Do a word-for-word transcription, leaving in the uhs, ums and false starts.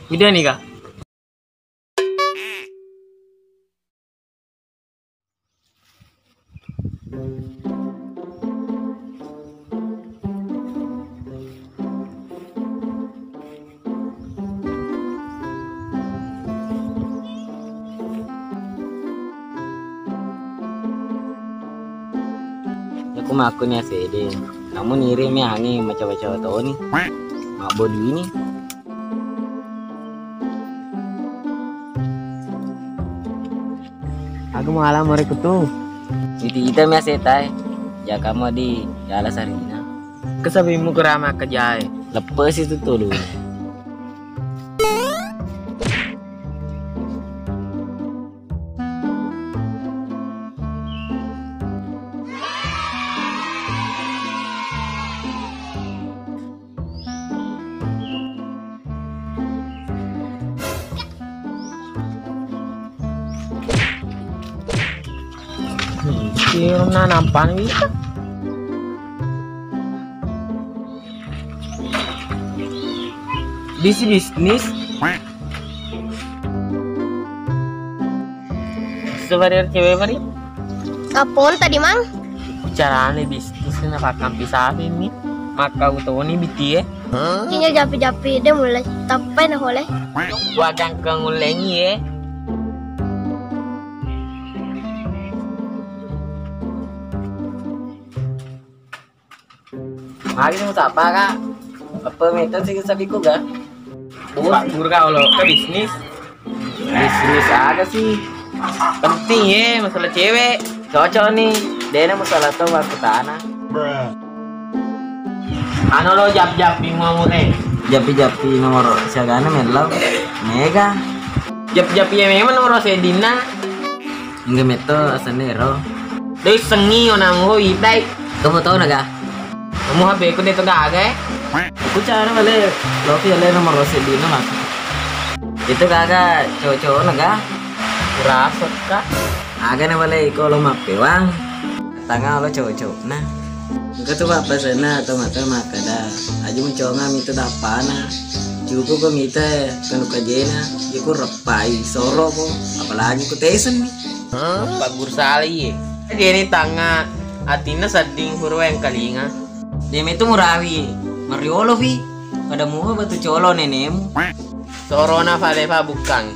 Udah nih, Kak. Aku makkuni asede, namun iring mi angi macawa-cawa toni. Mabbodini. Aku malah mereka tuh. Ita-ita mi asetae, jaka mo di jala sarina. Kesabimu kerama kejae. Leppesi tu tulu. Sirna nampani bisa. Bisi bisnis. Sebenarnya cewek mari. Kapon tadi, Mang? Carane bisnis na pakkampi sapi mi. Maka utoni bitie. Kinya japi-japi de mulai tappai na hole. Wagang kengullengi ye. Magi mau sapa, Kak? Apa metode sih sapiku, Kak? Pak Guru, Kak, kalau ke bisnis. Bisnis aga sih? Penting ye, masalah cewek. Cocok nih. Dena masalah tuh waktu tanah. Anu lo jap-japi mau mure. Japi-japi nomor siagana mello. Mega. Jap-japi ya memang nomor sedina. Engka metto asenna ero. Doi sengi ona muho itai. Kamu tau naga? Kamu H P ku de to gaga e. Aku cara bale lopi ale nomor sedina mas. Itu gaga cowok-cowok naga. Kurasa ka. Aga na bale iko lo mappewang. Tanga lo cowok-cowok na. Engka tu pappasenna tomatoa makkeda, aja muconga mita dappana. Cukup ko mita kanu kajena, ya ku reppai soro ko, apalagi ku tesen ni. Pak Guru salai ye. Jeni tangnga atinna sedding huru engkalinga. Deme tu murawi, mariolo fi, pada muha batu colo nenemu. Sorona fale fa bukkang.